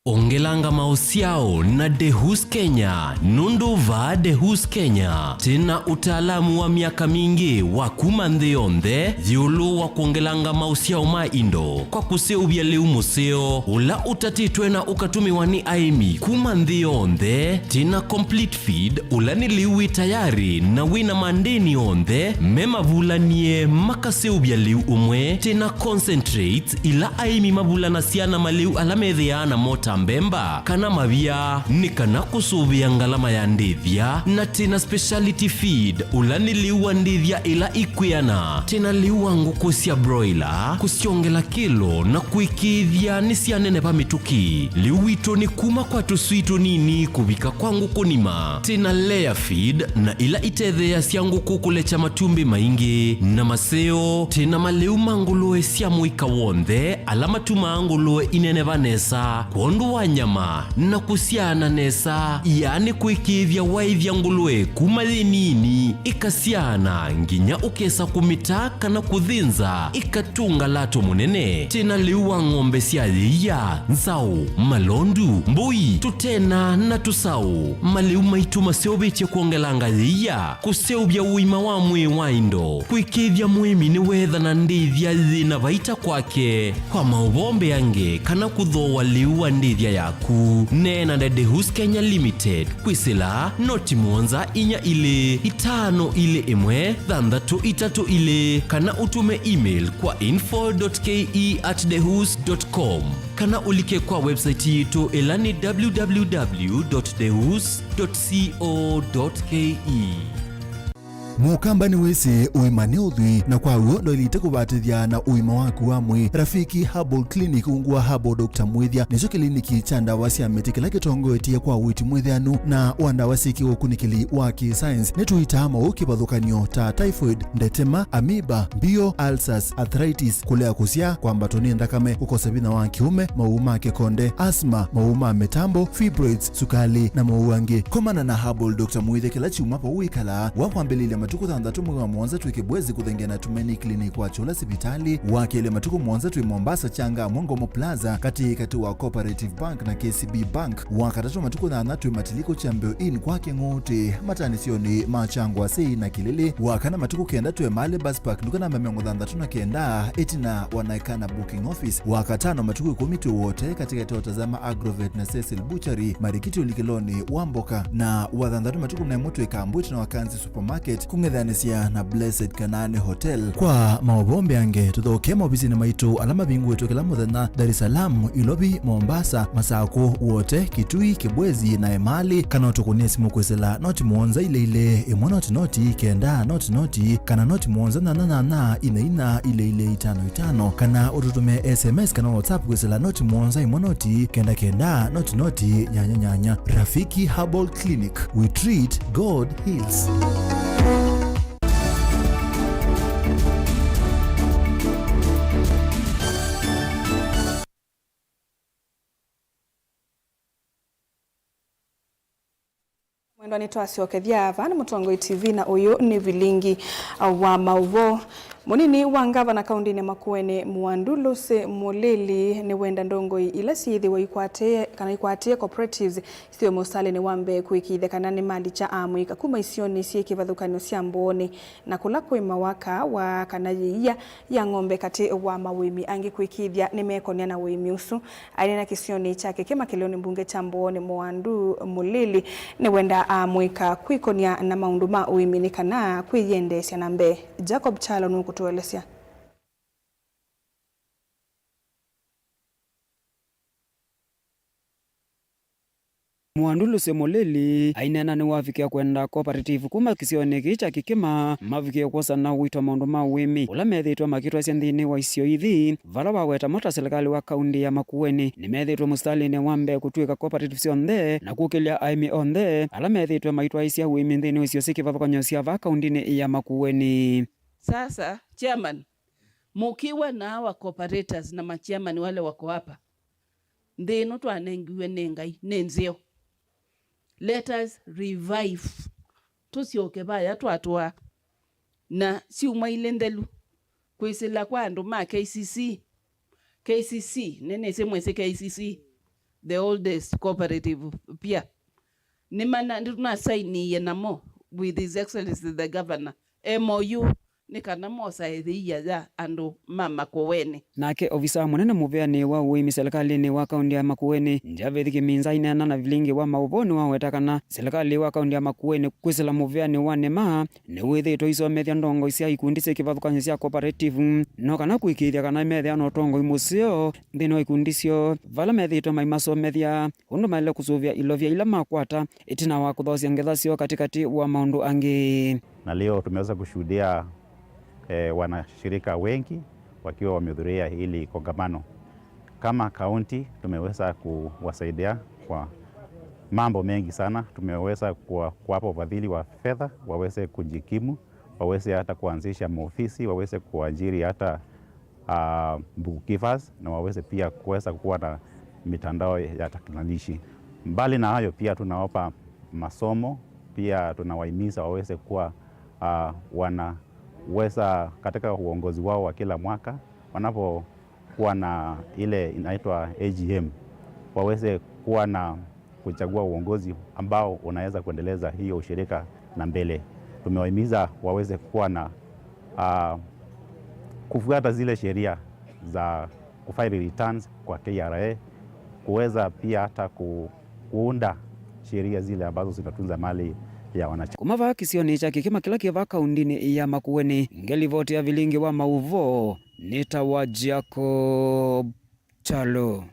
Ongelanga maũsyao na Dehus Kenya, nũndũ vaa Dehus Kenya twĩ na ũtaalamu wa myaka mingĩ wa kuma nthĩ yonthe ĩũlũ wa kwongelanga maũsyao ma indo kwa kũseũvya lĩu mũseo ũla ũtatĩtwe na ũkatũmĩwa nĩ aĩmi kuma nthĩ yonthe. Twĩ na complete feed, ũla nĩ lĩu wĩ tayarĩ na wĩ na mandĩni onthe me mavulanie makaseũvya lĩu ũmwe. Twĩ na concentrates, ila aĩmi mavulanasya na malĩu ala methĩaa namo ta mbemba, kana mavia, nĩ kana kũsũvĩa ngalama ya ndĩthya, na twĩ na speciality feed, ũla nĩ lĩu wa ndĩthya ĩla ikwĩana. Twĩ na lĩu wa ngũkũ sya broiler, kũsyongela kĩlo na kũĩkĩĩthya nĩsyaneneva mĩtũkĩ. Lĩu witũ nĩ kuma kwa tũswii tũnini kũvika kwa ngũkũ nima. Twĩ na layer feed na ila itetheeasya ngũkũ kũlekya matumbĩ maingĩ na maseo. Twĩ na malĩu ma ngũlũe sya mũika w'onthe ala matumaa ngũlũe ineneva nesa kwondũ wa nyama na kũsyaana nesa, yaani kũĩkĩĩthya waĩthya ngũlũe kuma yĩ nini ĩkasyaana nginya ũkesa kũmĩta kana kũthĩnza ĩkatũnga lato mũnene. Twĩ na lĩu wa ng'ombe sya yĩia, nzaũ, malondu, mbũi, tũtena na tũsaũ. Malĩu maitũ maseũvĩtye kwongelanga yĩia, kũseũvya ũima wa mwĩĩ wa indo, kũĩkĩĩthya mũĩmi nĩweethana ndĩthya yĩ na vaita kwake. Kwa maũvoo mbeange kana kũthooa lĩu wa ndĩthya yaku, neena na Dehus Kenya Limited kwĩsĩla noti mũonza inya ilĩ itano ilĩ ĩmwe thanthatũ itatũ ilĩ, kana ũtũme email kwa info dot K E at dehus dot com, kana ũlike kwa website yitũ ĩla nĩ w w w dot dehus dot co dot K E. Mũkamba nĩwĩsĩ ũima nĩ ũthwii, na kwa w'o ndwaĩlĩte kũvatĩthya na ũima waku wa mwĩĩ. Rafiki Herbal Clinic, ungu wa Herbal Doctor Mwĩthya, nĩkyo kĩliniki kya ndawa sya mĩtĩ kĩla kĩtongoetye kwa ũiiti mwĩthĩanu na wa ndawa syĩ kĩũkunĩkĩli wa kĩ-science. Nĩtũitaa maũũ kĩvathũkany'o ta typhoid, ndetema, amoeba, mbio, ulcers, arthritis, kũlea kũsyaa, kwambatwa nĩ nthakame, kũkosa vinya wa kĩũme, maũũ ma kĩkonde, asthma, maũũ ma mĩtambo, fibroids, sukali, na maũũ angĩ. Komana na Herbal Doctor Mwĩthya kĩla kyumwa vau wĩkalaa. Wa kwambĩlĩlya matukũ thanthatũ mwei wa mũonza twĩ Kibwezi kũthengea na Tumaini Clinic wa Chula sivitalĩ. Wa kelĩ matukũ mũonza twĩ Mombasa Changa Mongomo Plaza katĩ katĩ wa Cooperative Bank na K C B Bank. Wa katatũ matukũ nyanya twĩ Matiliko Champion Inn kwa Kĩng'ũtĩ, mataanĩsyonĩ ma Changwa Sei na Kilili. Wa kana matukũ kenda twĩ Mali Bus Park, nduka namba mĩongo thanthatũ na kenda, ĩtina wa Naikana Booking Office. Wa katano matukũ ĩkũmi twĩ Wote, katĩkatĩ wa Tazama Agrovet na Cecil Butchery, marikiti ũlikĩlonĩ wa mboka. Na wa thanthatũ matukũ na ĩmwe twĩ Kambu, ĩtina wa Kanzi Supermarket, kũng'ethanĩsya na Blessed Kanaani Hotel. Kwa maũvoo mbeange, tũthokee maovisinĩ maitũ ala mavingũĩtwe kĩla mũthenya, Dar es Salaam, Ilovi, Mombasa, Masakũ, Wote, Kitui, Kibwezi, na Emali, kana ũtũkũnĩe simũ kwĩsĩla noti mũonza ilĩ ilĩ, ĩmwe noti noti, kenda noti noti, kana noti mũonza nyanya nyanya, inya inya, ilĩ ilĩ, itano itano, kana ũtũtũmĩe S M S kana WhatsApp kwĩsĩla noti mũonza ĩmwe noti, kenda kenda, noti noti, nyanya nyanya. Rafiki Herbal Clinic, we treat, God heals. Mwendwa, nĩtwasyokethya. Vaa nĩ Mũtongoi T V na ũyũ nĩ vilingi, uh, wa maũvoo. Mũnini wa ngavana kaũndĩnĩ ya Makueni, Mwandu Lucy Mũlili, nĩwenda ndongoi ila syĩthĩwa ikwatĩe, kana ikwatĩe cooperatives, syĩ mũsalĩnĩ wa mbee kũĩkĩĩthya kana nĩmalikya amũika kuma isionĩ syĩ kĩvathũkany'o sya Mbooni, na kũla kwĩ mawaka wa kana yĩia ya ng'ombe katĩ wa mawĩmi angĩ kũĩkĩĩthya nĩmekonĩa na ũĩmi ũsu. Aineena kĩsionĩ kya Kĩkĩma kĩlĩonĩ mbunge kya Mbooni, Mwandu Mũlili nĩwendaa amũika kwĩkonĩa na maũndũ ma ũĩmi nĩ kana kwĩyendeesya na mbee. Jacob Kyalo nũkũtũelesya. Mwandu Lucy Mũlili aineena nĩwavikĩa kwenda cooperative kuma kĩsionĩ kĩĩ kya Kĩkĩma mavikĩe kwosana ũito maũndũ ma ũĩmi ũla methĩĩtwe makĩtwaisya nthĩnĩ wa isio ithi, vala waweta mo ta silikalĩ wa kaũndĩ ya Makueni nĩmethĩĩtwe mũsitalĩnĩ wa mbee kũtw'ĩka cooperative syonthe na kũkĩlya aĩmi onthe ala methĩĩtwe maitwaĩsya ũĩmi nthĩnĩ wa isio syĩ kĩvathũkany'o sya vaa kaũndĩnĩ ya Makueni. Sasa, chairman, mũkiwa na hawa cooperators na machairman wale wako hapa, nthĩ ĩno twanengiwe nĩ Ngai nĩ nzeo. Let us revive. Tũsyoke vaya twatũa. Na syumwa ilĩ nthelu, kwĩsĩla kwa andũ ma K C C. K C C, nĩnĩsĩ mwĩsĩ K C C, the oldest cooperative pia. Nĩmana-, nĩtũnasainie namo with His Excellency the Governor, M O U, nĩ kana mosae yĩia ya andũ ma Makueni. Nake ovisaa mũnene mũvĩanĩ wa ũĩmi silikalĩnĩ wa kaũntĩ ya Makueni, Javeth Kĩminza, aineena na vilingi wa maũvoo nĩwaweta kana silikalĩ wa kaũntĩ ya Makueni kwĩsĩla mũvĩanĩ wa nĩma nĩwĩthĩĩtwe ũisomethya ndongoi sya ikundi syĩ kĩvathũkany'o sya cooperative, no kana kũĩkĩĩthya kana methĩa na ũtongoi mũseo nthĩnĩ wa ikundi syoo, vala methĩĩtwe maimasomethya ũndũ maĩle kũsũvĩa ilovia ila makwata ĩtina wa kũthoosya ngetha syoo katĩkatĩ wa maũndũ angĩ. Na leo tumeweza kushuhudia, eh, wanashirika wengi wakiwa wamehudhuria hili kongamano. Kama kaunti tumeweza kuwasaidia kwa mambo mengi sana. Tumeweza kuwa-, kuwapa ufadhili wa fedha waweze kujikimu, waweze hata kuanzisha maofisi, waweze kuajiri hata, ah, bookkeepers, na waweze pia kuweza kuwa na mitandao ya teknolojia. Mbali na hayo, pia tunawapa masomo, pia tunawahimiza waweze kuwa, ah, wanaweza katika uongozi wao wa kila mwaka, wanapokuwa na ile inaitwa A G M, waweze kuwa na kuchagua uongozi ambao unaweza kuendeleza hiyo ushirika na mbele. Tumewahimiza waweze kuwa na, ah, kufuata zile sheria za kufile returns kwa K R A, kuweza pia hata ku-, kuunda sheria zile ambazo zinatunza mali ya wanachama. Kuma vaa kĩsionĩ kya Kĩkĩma kĩla kĩ vaa kaũntĩnĩ ya Makueni, ngelivoti ya vilingi wa maũvoo nĩtawa Jacob Kyalo.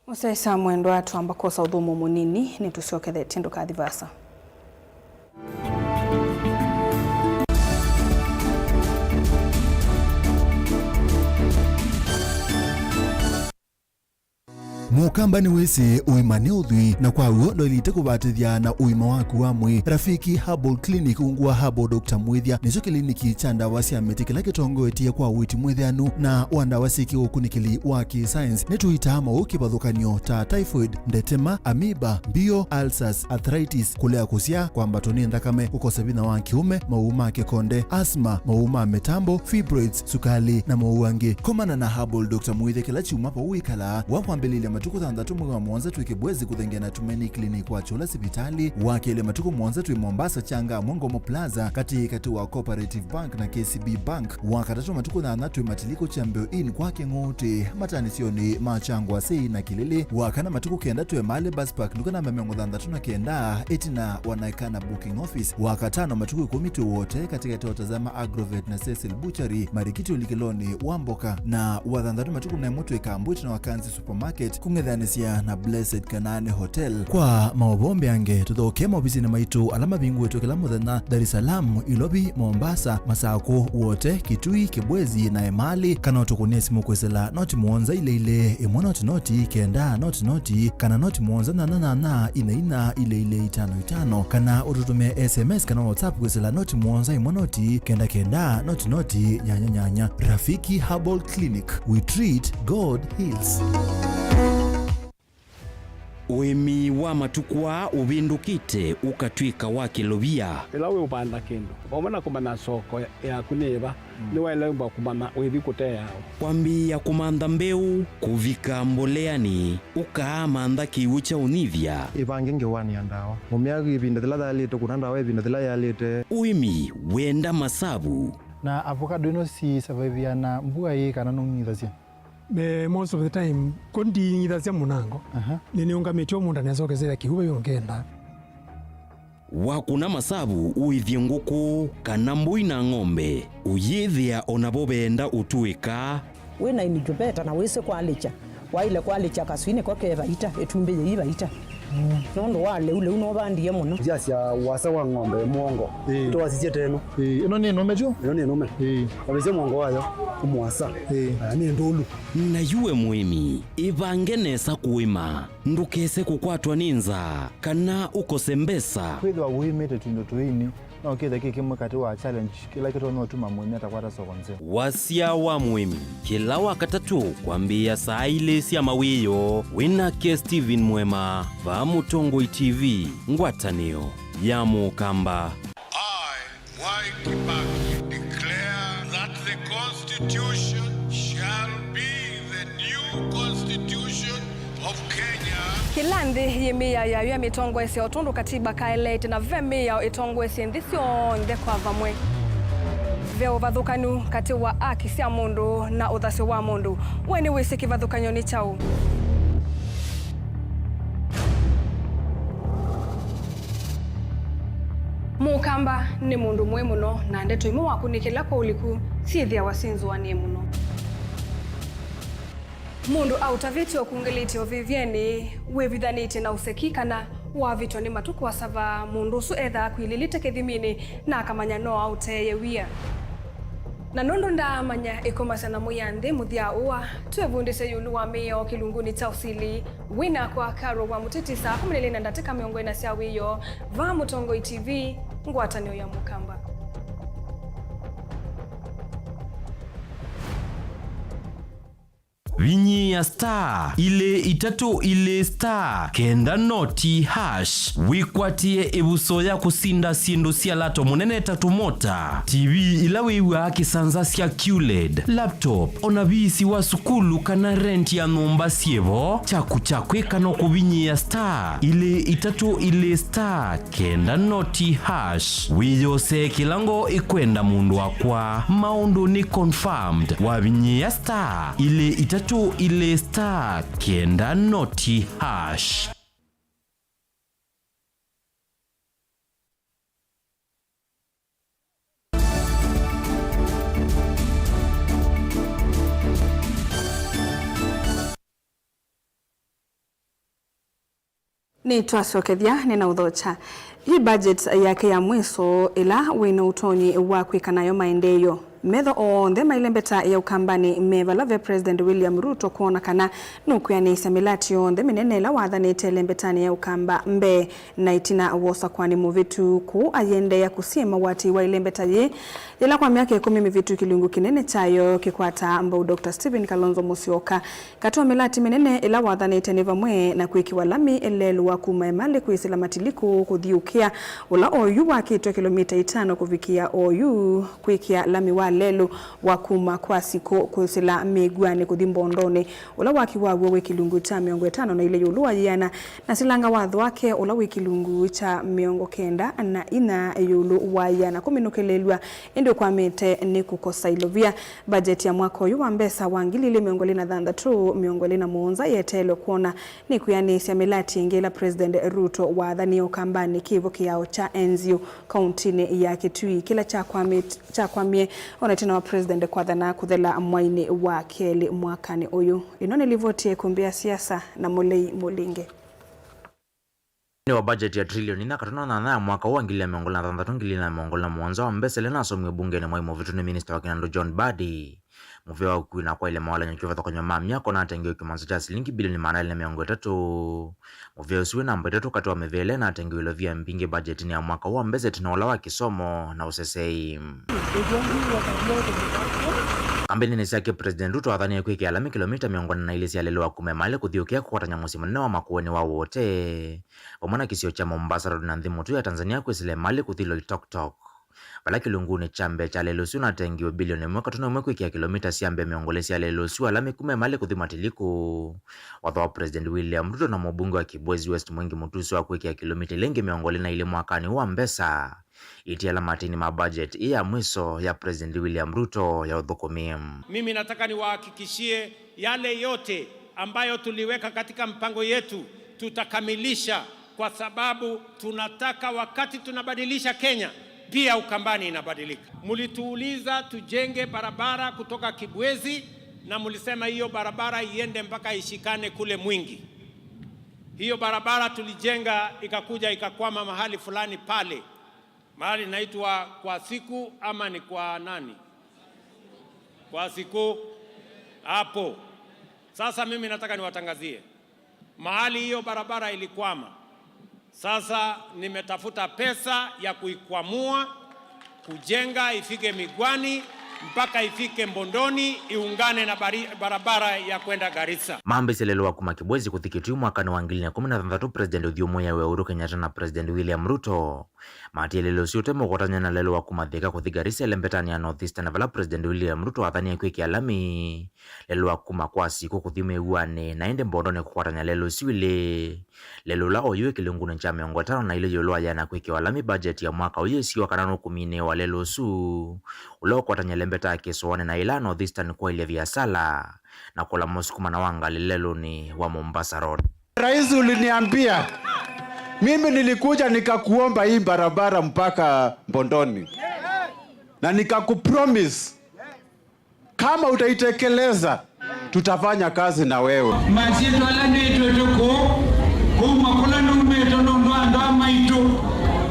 Ũsaĩsa mwendwa, twamba kwosa ũthũmũo mũnini, nĩtũsyokethetye, ndũkathi vaasa. Mũkamba nĩwĩsĩ ũima nĩ ũthwii, na kwa w'o ndwaĩlĩte kũvatĩthya na ũima waku wa mwĩĩ. Rafiki Herbal Clinic, ungu wa Herbal Doctor Mwĩthya, nĩkyo kĩliniki kya ndawa sya mĩtĩ kĩla kĩtongoetye kwa ũiiti mwĩthĩanu na wa ndawa syĩ kĩũkunĩkĩli wa kĩ-science. Nĩtũitaa maũũ kĩvathũkany'o ta typhoid, ndetema, amoeba, mbio, ulcers, arthritis, kũlea kũsyaa, kwambatwa nĩ nthakame, kũkosa vinya wa kĩũme, maũũ ma kĩkonde, asthma, maũũ ma mĩtambo, fibroids, sukalĩ, na maũũ angĩ. Komana na Herbal Doctor Mwĩthya kĩla kyumwa vau wĩkalaa. Wa kwambĩlĩlya matukũ thanthatũ mwei wa mũonza twĩ Kĩbwezi kũthengea na Tumaini Clinic wa Kyũla sivitalĩ. Wa kelĩ matukũ mũonza twĩ Mombasa Changa Mwangomo Plaza katĩ katĩ wa Cooperative Bank na K C B Bank. Wa katatũ matukũ nyanya twĩ Matiliko Chambeũ Inn kwa Kĩng'ũtĩ mataanĩsyonĩ ma Changwa Sei na Kĩlĩlĩ. Wa kana matukũ kenda twĩ Mali Bus Park nduka namba mĩongo thanthatũ na kenda ĩtina wa Naikana Booking Office. Wa katano matukũ ĩkũmi twĩ Wote katĩkatĩ wa Tazama Agrovet na Cecil Butchery, Marikiti ũlikĩlonĩ wa mboka. Na wa thanthatũ matukũ na ĩmwe twĩ Kambwĩtĩ na Wakanzi Supermarket, kũng'ethanĩsya na Blessed Kanaani Hotel. Kwa maũvoo mbeange, tũthokee maovisinĩ maitũ ala mavingũĩtwe kĩla mũthenya, Dar es Salaam, Ilovi, Mombasa, Masakũ, Wote, Kitui, Kibwezi, na Emali, kana ũtũkũnĩe simũ kwĩsĩla noti mũonza ilĩ ilĩ, ĩmwe noti noti, kenda noti noti, kana noti mũonza nyanya nyanya, ina ina, ilĩ ilĩ, itano itano, kana ũtũtũmĩe S M S kana WhatsApp kwĩsĩla noti mũonza ĩmwe noti, kenda kenda, noti noti, nyanya nyanya. Rafiki Herbal Clinic, we treat, God heals. Ũĩmi wa matukũ aa ũvĩndũkĩte ũkatw'ĩka wa kĩlovia. Ĩla wĩ ũvanda kĩndũ, vamwe na kũmanya soko yaku nĩ ĩva, nĩwaĩle kũmanya ũithi kũteawa. Kwambĩĩa kũmantha mbeũ, kũvika mboleanĩ, ũkaamantha kĩw'ũ kya ũnyivya. Ĩvange ngewanĩa ndawa. Mũmĩa ĩvinda yĩla yaĩlĩte, kũna ndawa ĩvinda yĩla yaĩlĩte. Ũĩmi wenda masavu. Na avocado ĩno si survive na mbua ĩ kana nũng'ithasya? Me, most of the time, ko nding'ithasya mũnango. Aha. Nĩnĩũngamĩtye o mũndũ anesa ũkesethya kĩu vai ũngenda. Wakũna masavu ũĩthye ngũkũ kana mbũi na ng'ombe, ũyĩthĩa o navo veenda ũtũĩka. Wĩ na incubator na wĩsĩ kwalĩkya, waĩle kwalĩkya kaswinĩ ko ke vaita, ĩtumbĩ yĩi vaita. Nũndũ wa lĩu, lĩu nũvandie mũno. Yasya wasa wa ng'ombe mũongo. Ĩĩ. Twasisye teno. Ĩĩ, ĩno nĩ nũme tu? Ĩno nĩ nũme. Ĩĩ. Wavĩsya mũongo wayo, mũasa. Ĩĩ. Aya nĩ ndũlu. Na yu we mũĩmi, ĩvange nesa kũĩma. Ndũkese kũkwatwa nĩ nzaa kana ũkose mbesa. Kwĩthĩwa ũĩmĩte tũindo tũini, no kĩthe kĩ kĩmwe katĩ wa challenge kĩla kĩtonya ũtuma mũĩmi atakwata soko nzeo. Wasya wa mũĩmi, kĩla Wakatatũ kwambĩĩa saa ilĩ sya mawĩoo, wĩ nake Steven Mwema, vaa Mũtongoi T V, ngwatanĩo ya Mũkamba. I, Mwai Kibaki, declare that the Constitution shall be the new Constitution of Kenya. Kĩla nthĩ yĩ mĩao yayo ya mĩtongoesya, o tondũ katiba kaeleete, na ve mĩao ĩtongoesye nthĩ syonthe kwa vamwe. Ve ũvathũkanu katĩ wa aki sya mũndũ na ũthasyo wa mũndũ. We nĩwĩsĩ kĩvathũkany'o nĩ kyaũ? Mũkamba nĩ mũndũ mũĩ mũno, na ndeto imwe wakunĩkĩla kwa ũliku syĩthĩawa syĩ nzũanĩe mũno. Mũndũ aũtavĩtye ũkungĩlĩtye ũvĩvyenĩ, wĩvithanĩtye na ũseki, kana wavĩtwa nĩ matukũ asava, mũndũ ũsu ethaa akwilĩlĩte kĩthiminĩ na akamanya no aũteeye wia. Na nũndũ ndaamanya ĩkomasya na mũya nthĩ mũthya ũa, twĩvundĩsye ĩũlũ wa mĩao kĩlungunĩ kya ũsili. Wĩ nakwa Carol wa Mũtĩtĩ saa kũmi na ilĩ na ndatĩka mĩongo ĩna sya wĩoo, vaa Mũtongoi T V, ngwatanĩo ya Mũkamba. Vinyĩĩa star ilĩ itatũ ilĩ star kenda noti hash wĩkwatĩe ĩvuso ya kũsinda syĩndũ sya lato mũnene ta tũmota, T V ila wĩw'aa kĩsanza sya Q led, laptop, o na visi wa sukulu kana rent ya nyũmba syĩ vo. Kyaku kya kwĩka no kũvinyĩĩa star ilĩ itatũ ilĩ star kenda noti hash. Wĩyosee kĩla ngoo ĩkwenda mũndũ wakwa. Maũndũ nĩ confirmed. Wavinyĩĩa star ilĩ itatũ ilĩ star kenda noti hash. Nĩtwasyokethya, nĩnaũthokya. Yĩ budget yake ya mwĩso ĩla wĩ na ũtonyi wa kwĩka nayo maendeeo. Metho onthe ma ĩlembeta ya Ũkambanĩ me vala ve President William Ruto kwona kana nũkwĩanĩsya mĩlatĩ yonthe mĩnene ĩla wathanĩte ĩlembetanĩ ya Ũkamba mbee na ĩtina wa ũsakũanĩ mũvĩtu. Kũu ayĩendeea kũsiĩma ũatĩĩi wa ĩlembeta yĩĩ, yĩla kwa myaka ĩkũmi mĩvĩtu kĩlungu kĩnene kyayo kĩkwataa mbau Doctor Stephen Kalonzo Musyoka. Katĩ wa mĩlatĩ mĩnene ĩla wathanĩte nĩ vamwe na kwĩkĩwa lami lelũ wa kuma Emali kwĩsĩla Matiliku kũthiũkĩa, ũla oyu wakĩtwe kĩlomita itano kũvikĩa oyu, kwĩkĩa lami wa lelũ wa kuma kwa Sikũ kwĩsĩla Mĩguanĩ kũthi Mbondonĩ, ũla waki waw'o wĩ kĩlungu kya mĩongo ĩtano na ilĩ ĩũlũ wa yĩana, na silanga watho wake ũla wĩ kĩlungu kya mĩongo kenda na inya ĩũlũ wa yĩana kũminũkĩlĩlw'a, ĩndĩ ũkwamĩte nĩ kũkosa ilovia. Bajeti ya mwaka ũyũ wa mbesa wa ngili ilĩ mĩongo ĩlĩ na thanthatũ, mĩongo ĩlĩ na mũonza yeteelwe kwona nĩkwĩanĩsya mĩlatĩ ĩngĩ ĩla President Ruto wathanie Ũkambanĩ kĩvo kĩao kya Enzio kauntinĩ ya Kitui, kĩla kyakwamĩt-, kyakwamie ona ĩtina wa President kwathana kũthela mwainĩ wa kelĩ mwakanĩ ũyũ. Ĩno nĩ livoti ya ĩkũmbĩ ya siasa na Mũlei Mũlinge. Nĩ wa bajeti ya trilioni inya katono nyanya ya mwaka ũũ wa ngili ya mĩongo ĩlĩ na thanthatũ, ngili na mĩongo ĩlĩ na mũonza wa mbesa ĩla nasomiwe mbungenĩ mwai mũvĩtu nĩ minista wa kĩnandũ John Mbadi. Mũvĩa wa ũkui na kwaĩle mawalany'o kĩvathũkany'o ma myako natengiwe kĩmanza kya silingi bilioni maana elĩ na mĩongo ĩtatũ. Mũvĩa ũsu wĩ namba itatũ katĩ wa mĩvĩa ĩla ĩnatengiwe ilovia mbingĩ bajetinĩ ya mwaka ũũ wa mbesa ĩtina ũla wa kĩsomo na ũsesei. Kambenĩnĩ syake, President Ruto athanie kwĩkĩa lami kĩlomita mĩongo ĩna na ilĩ sya lelũ wa kuma Emali kũthiũkĩa kũkwatany'a mũsyĩ mũnene wa Makueni wa Wote vamwe na kĩsio kya Mombasa Road na nthĩ mũtũi ya Tanzania kwĩsĩla Emali kũthi Loitoktok, vala kĩlungunĩ kya mbee kya lelũ ũsu natengiwe bilioni ĩmwe katono ĩmwe kwĩkĩa kĩlomita sya mbee mĩongo ĩlĩ sya lelũ ũsu wa lami kuma Emali kũthi Matiliku. Watho wa President William Ruto na mũbunge wa Kibwezi West Mwengi Mutuso wa kwĩkĩa kĩlomita ila ingĩ mĩongo ĩlĩ na ilĩ mwakanĩ ũũ wa mbesa itiala matini ma budget ĩĩ ya mwiso ya President William Ruto ya ũthũkũmi. Mimi nataka niwahakikishie yale yote ambayo tuliweka katika mpango yetu tutakamilisha, kwa sababu tunataka wakati tunabadilisha Kenya, pia Ukambani inabadilika. Mlituuliza tujenge barabara kutoka Kibwezi, na mlisema hiyo barabara iende mpaka ishikane kule Mwingi. Hiyo barabara tulijenga ikakuja ikakwama mahali fulani pale. Mahali inaitwa Kwa Siku ama ni kwa nani? Kwa Siku. Hapo. Sasa mimi nataka niwatangazie. Mahali hiyo barabara ilikwama. Sasa nimetafuta pesa ya kuikwamua, kujenga ifike Migwani, mpaka ifike Mbondoni, iungane na bari-, barabara ya kwenda Garissa. Mambĩsye lelũ wa kuma Kibwezi kũthi Kitui mwakanĩ wa ngili na ikũmi na thanthatũ, President ũthyũmũĩawe Uhuru Kenyatta na President William Ruto maatĩe lelũ ũsu ũte mũkwatany'a na lelũ wa kuma Thika kũthi Garissa ĩlembetanĩ ya North Eastern, vala President William Ruto wathanie kwĩkĩa lami lelũ wa kuma Kwa Siku kũthi Mĩw'anĩ, na ĩndĩ Mbondoni kũkwatany'a lelũ ũsu ilĩ. Lelũ ũla oyu wĩ kĩlungunĩ kya mĩongo ĩtano na ilĩ ĩũlũ wa yĩana kwĩkĩwa lami budget ya mwaka ũyũ ĩsiwa kana nũkũminĩĩwa lelũ ũsu ũla ũkwatany'a ĩlembeta ya Kĩsũanĩ na ĩla North Eastern kwaĩlya viasala na kũla mũsukumano wa ngalĩ lelũnĩ wa Mombasa Road. Rais, uliniambia, mimi nilikuja nikakuomba hii barabara mpaka Mbondoni. Na nikakupromise, kama utaitekeleza, tutafanya kazi na wewe. Masyĩtwa ala nĩtwĩtwe kũu, kuma kũla numĩte nũndũ andũ a maitũ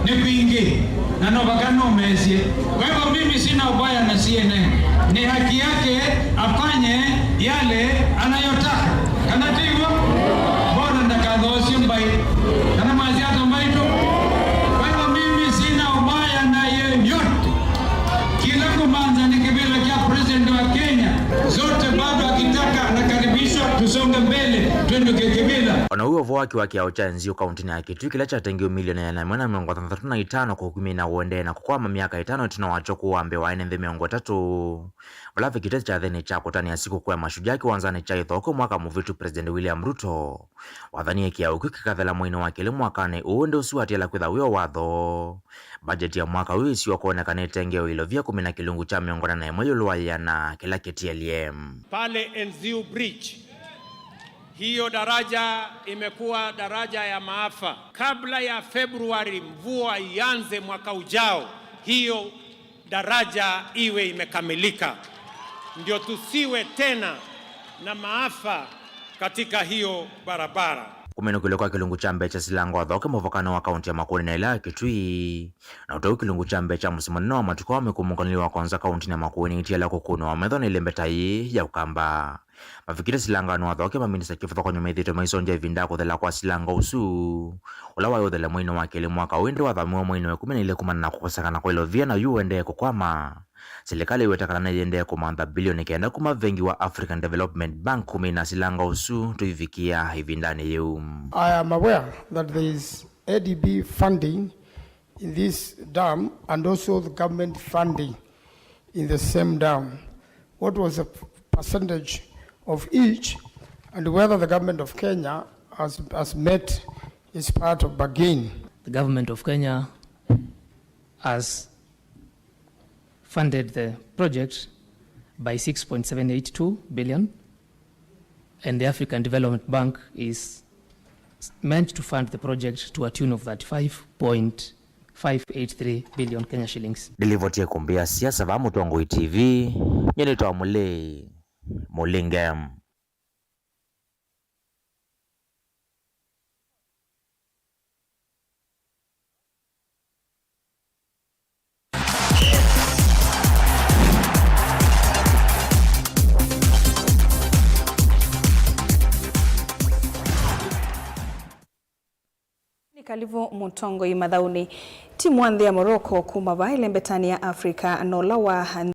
nĩ kwingĩ, na no vaka nũmesye. Kwa hivyo mimi sina ubaya na C N N. Ni haki yake afanye yale anayotaka. Kana ti hivyo? Bora ndakathoosye mbai. Kana mwasya ata mbaitũ? Kwa hivyo mimi sina ubaya na yeyote. Kĩla kũmanza nĩ kĩvĩla kya president wa Kenya. Zote bado akitaka anakaribishwa, tusonge mbele, twendũke kĩvĩla. O na ũu ũvoo wa kĩwa kĩao kya nziũ kauntinĩ ya Kitui kĩla kyatengiwe milioni ĩana ĩmwe na mĩongo thanthatũ na itano kũkumya na ũendee na kũkwama myaka ĩtano ĩtina wakyo kũũambĩwa ene nthĩ mĩongo ĩtatũ. Vala vikite kyathĩnĩ kya kũtanĩa sikũkũ ya Mashujaa kĩwanzanĩ kya Ithokwe mwaka mũvĩtu, President William Ruto wathanie kĩao kĩu kĩkathela mweinĩ wa kelĩ mwakanĩ ũũ, ĩndĩ ũsu watiala kwĩtha wĩ o watho. Bajeti ya mwaka ũyũ ĩsiwa kwoneka nĩtengewe ilovia kũmina kĩlungu kya mĩongo ĩna na ĩmwe ĩũlũ wa ĩana kĩla kĩtielye. Pale Nziu Bridge, hiyo daraja imekuwa daraja ya maafa. Kabla ya Februari mvua ianze mwaka ujao, hiyo daraja iwe imekamilika, ndio tusiwe tena na maafa katika hiyo barabara. Kũminũkĩlw'a kwa kĩlungu kya mbee kya silanga ũthoke mũvakanĩ wa kaunti ya Makueni na ĩla ya Kitui, na ũtau kĩlungu kya mbee kya mũsyĩ mũnene wa matukũ wa mĩkũmũkanĩlyo wa Konza kauntinĩ ya Makueni itiala kũkũnwa metho nĩ ĩlembeta ĩĩ ya Ũkamba. Mavikite silanganĩ wa ũthoke, maminista kĩvathũkany'o methĩĩtwe maisongya ĩvinda ya kũthela kwa silanga ũsu, ũla waĩ ũthele mweinĩ wa kelĩ mwaka ũũ, ĩndĩ wathamiwe mweinĩ wa ĩkũmi na ilĩ kumana na kũkosekana kwa ilovia, na yu ũendee kũkwama. Silikalĩ ĩweta kana nĩyĩendee kũmantha bilioni kenda kuma vengi wa African Development Bank kũmina silanga ũsu tũivikĩa ĩvindanĩ yĩu. I am aware that there is A D B funding in this dam and also the government funding in the same dam. What was the p-, percentage of each, and whether the government of Kenya has, has met its part of bargain? The government of Kenya has funded the project by six point seven eight two billion, and the African Development Bank is meant to fund the project to a tune of thirty-five point five eight three billion Kenya shillings. Ndilivotie kumbia siasa va Mũtongoi T V, nyie nĩtawa Mũlĩ Mũlinge. Nĩ kalivu Mũtongoi mathaũnĩ. Timu wa nthĩ ya Morocco kuma vaa ĩlembetanĩ ya Africa na ũla wa